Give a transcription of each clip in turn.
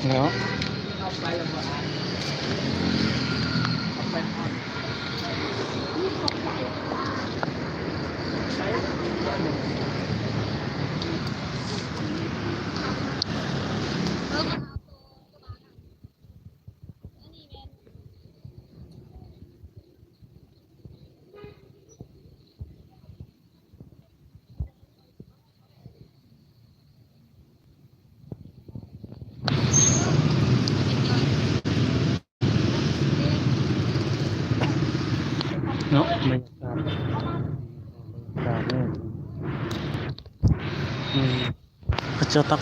ແລ້ວ ເນາະ ບັນຍາກາດ ບັນຍາກາດນີ້ ອືມ ເຂົາເຈົ້າຕັກ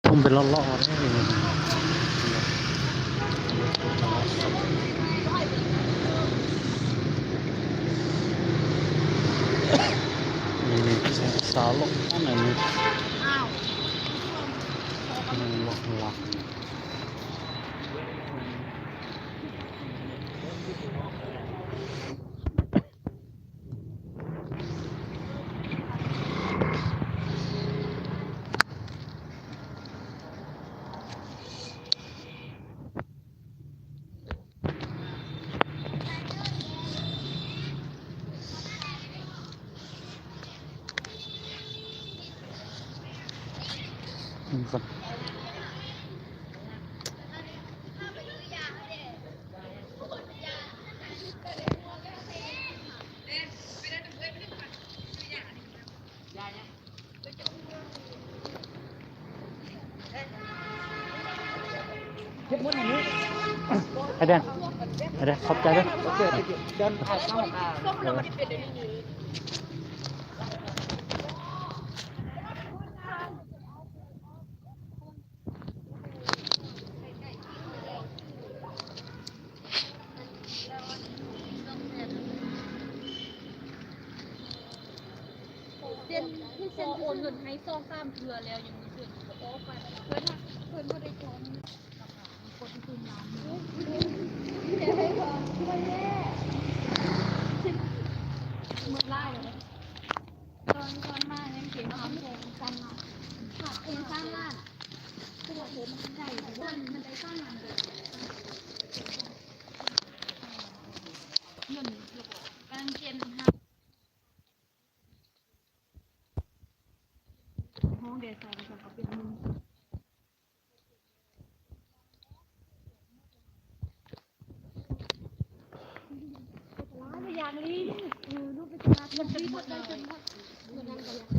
ຜົມໄປເລາະໆ ເດ້ ນີ້ ສາວເລາະ ອັນນັ້ນນີ້ ເລາະ ເລາະ. ໄອ້ແດນ ໄອ້ແດນ ຂອບໃຈເດີ ໂອເຄ thank you ເດີນ ອ່າ ເຂົ້າ ອ່າ ເອີ. ເຊັນ ເຊັນໂອນເງິນໃຫ້ສອງສາມເທື່ອແລ້ວ ຍັງບໍ່ເຊັນ. ເພິ່ນ ເພິ່ນບໍ່ໄດ້ທວງ ຄົນທີ່ເພິ່ນລາມ ໝົດຫຼາຍແລ້ວ. ຕອນ ຕອນມາຍັງເປັນຄຳໂຄງກັນເນາະ ຂາດເປັນສາມລ້ານ ຕົວໂຕມັນໃຫຍ່ ມັນ ມັນໄດ້ສາມລ້ານເດີ ເງິນກຳລັງເຊັນ ຫ້ອງແດດສອງ ສອງກະເປັນເງິນ. ຢ່າງລີ ເອີ ລູກໄປຕະຫຼາດ ເງິນໄດ້ຈົນໝົດ ເງິນນັ້ນກະຢາກ